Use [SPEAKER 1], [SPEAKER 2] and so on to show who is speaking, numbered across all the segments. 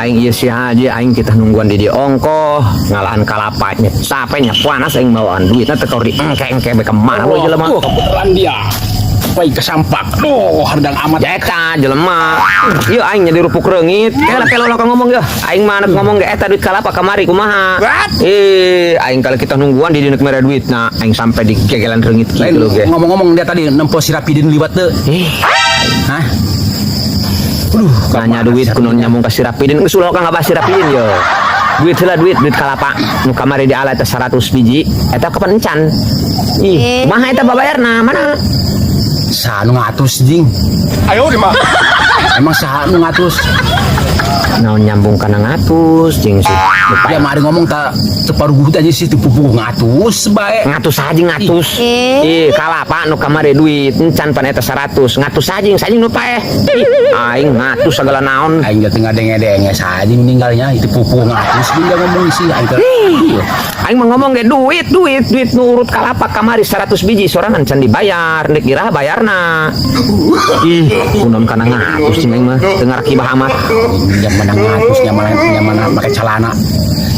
[SPEAKER 1] Aing ieu si Haji, aing kita nungguan di dieu ongkoh ngalahan kalapa nya capek nya, panas aing mawaan duitna teh di engke-engke be, kemana we jelema?
[SPEAKER 2] Tuh, kebetulan dia. Woi, kesampak. Duh, hardang amat.
[SPEAKER 1] Ya eta jelema. Ieu aing jadi rupuk reungit. Kela kela lo ngomong ya. Aing mah ngomong ge eta duit kalapa kamari kumaha? Eh, aing kalau kita nungguan di dieu mere duitna, aing sampai di gegelan reungit
[SPEAKER 2] Lain
[SPEAKER 1] kitu ge.
[SPEAKER 2] Ngomong-ngomong, dia tadi nempo si Rapidin liwat teu?
[SPEAKER 1] Eh,
[SPEAKER 2] Hah? Aduh,
[SPEAKER 1] nanya duit kuno nyambung ka si Rapidin, geus ulah ka ngabahas si Rapidin yo. Duit heula, duit duit kalapa nu kamari di ala eta 100 biji eta kapan encan? Ih, kumaha eta babayarna mana?
[SPEAKER 2] Saha nu ngatus, jing?
[SPEAKER 3] Ayo di mah.
[SPEAKER 2] Emang saha nu ngatus?
[SPEAKER 1] Naon nyambung kana ngatus jeung si
[SPEAKER 2] Dia mah ari ngomong tak teparuguh aja sih, teu pupuh ngatus bae.
[SPEAKER 1] Ngatus aja ngatus. Ih, kalapa nu kamari duit encan pan eta 100, ngatus aja sajing nu paeh. Ih, aing ngatus segala naon.
[SPEAKER 2] Aing teu ngadenge-denge saja meninggalnya itu pupuh ngatus dia ngomong sih aing teh.
[SPEAKER 1] Aing mah ngomong ge duit duit duit nurut kalapa kamari 100 biji sorangan can dibayar, ndek iraha bayarna? Ih, kunaon kana ngatus cing, aing mah teu ngarakibah amat.
[SPEAKER 2] Yang mana ngatus, yang mana make celana.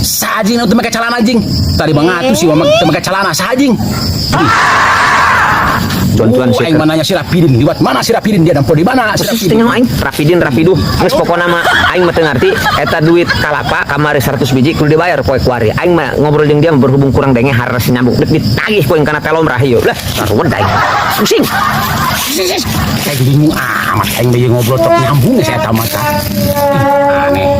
[SPEAKER 2] Sajing nu teu make celana, jing. Tadi mah ngatus sih mah teu make celana sajing.
[SPEAKER 1] Cuan-cuan
[SPEAKER 2] Oh,
[SPEAKER 1] sih.
[SPEAKER 2] Aing mananya si Rapidin liwat mana si Rapidin, dia nempo di mana si
[SPEAKER 1] Khusus
[SPEAKER 2] Rapidin?
[SPEAKER 1] tengok aing Rapidin Rapiduh, geus pokona mah aing mah teu ngarti eta duit kalapa kamari 100 biji kudu dibayar poe kuari. Aing mah ngobrol jeung dia berhubung kurang denge harus nyambung, dek ditagih ku aing kana telom rahieu lah, ruwet aing pusing.
[SPEAKER 2] Aing bingung amat, aing mah ngobrol tok nyambung saya eta mata. Ih, aneh.